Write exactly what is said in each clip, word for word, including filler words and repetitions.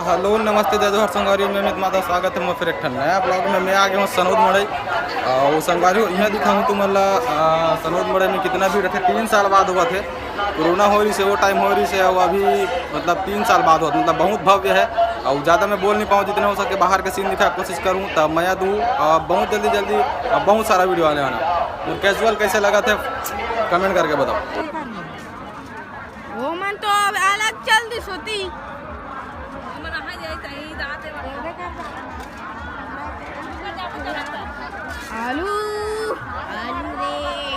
Hello, नमस्ते, जय जोहार संगवारी हो, मैं अमित माधव, स्वागत हे मोर फिर एक ठन नया vlog में। मैं आ गे हँव सनौद मड़ई। अउ संगवारी हो, इहाँ दिखाहूँ तुमन ला, अ, सनौद मड़ई में कितना भीड़ रहिथे, तीन साल बाद होवत हे। कोरोना होय रहिस हे, वो time होय रहिस हे, अउ अभी मतलब तीन साल बाद होवत, मतलब बहुत भव्य हे। अउ ज्यादा मैं बोल नहीं पाऊँ, जितना हो सके बाहर के scene दिखाय के कोशिश करूँ, त मया दूँ, अ, बहुत जल्दी जल्दी, अ, बहुत सारा video आने वाला हे। अउ casual कइसे लगत हे, comment करके बताओ। वो मन तो अब अलग चल दिस होती। आलू, आलू रे,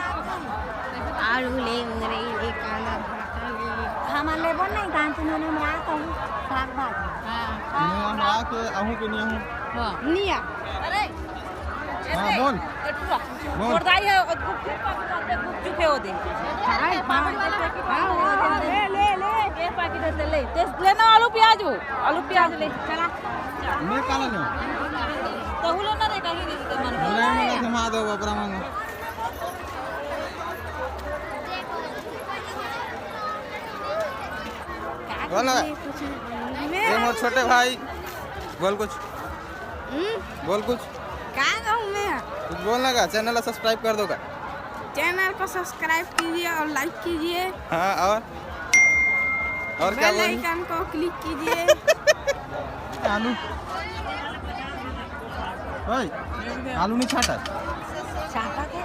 आलू ले मेरे, ये कांदा भाटा ले। हमन लेबो नहीं, कहाँ तुमन हमरा कहू साग भाजी। हाँ। मैं हमरा के आहूँ के नहीं आहूँ। हाँ। नहीं आ। अरे, हाँ, बोल। बोल। छोड़ दाई है, गुपचुप पाकिट आते, गुपचुप है वो दे। हाँ, हाँ, ले, ले, ले। ये पाकिट आते, ले। तेस लेना आलू प्याज हो, आलू प्याज ले। चला। मैं काला लेना। तो हुलो ना रे, कहीं नहीं तो मन। नहीं, मैं घुमा दो, बापरा मांगो। बोल ना। ये मोर छोटे भाई, बोल कुछ। हम्म? बोल कुछ। का कहूँ मैं? कुछ बोल ना का, channel ला subscribe कर दो का। Channel को subscribe कीजिए और like कीजिए। हाँ, और? और क्या bell बोलूँ? Icon को click कीजिए। आलू। ओए, आलू नहीं छाटा। छाटा के?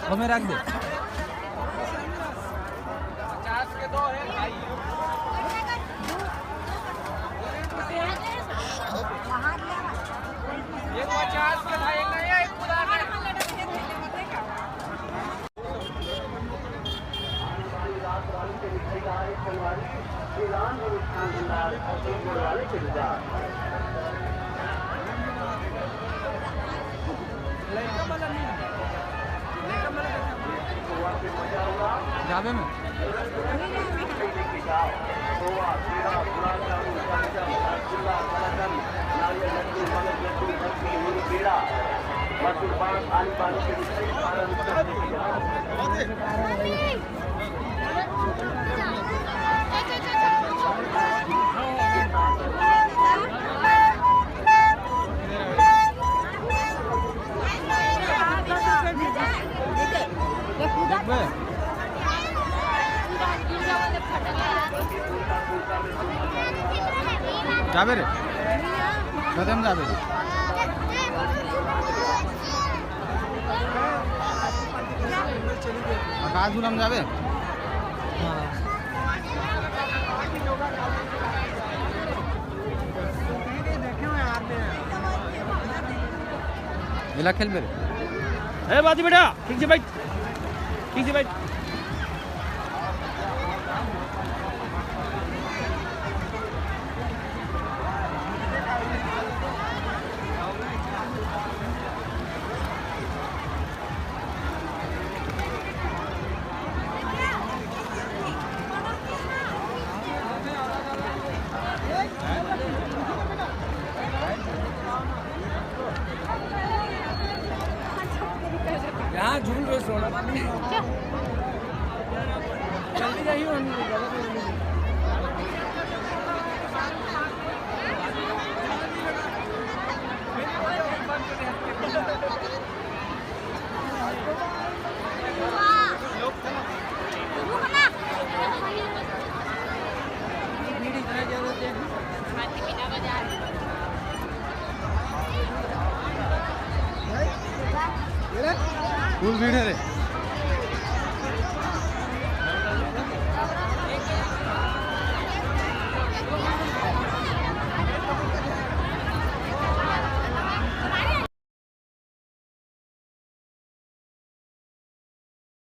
वो में रख दे। जाबे में। जाबे रे, कदम जाबे रे। आकाश झूलम जाबे। मेला खेल मेरे। ए बाजी बेटा, ठीक से बैठ। ठीक से बैठ। यहाँ झूल रहे सोना। जल्दी जाइए। फुल भीड़ है रे।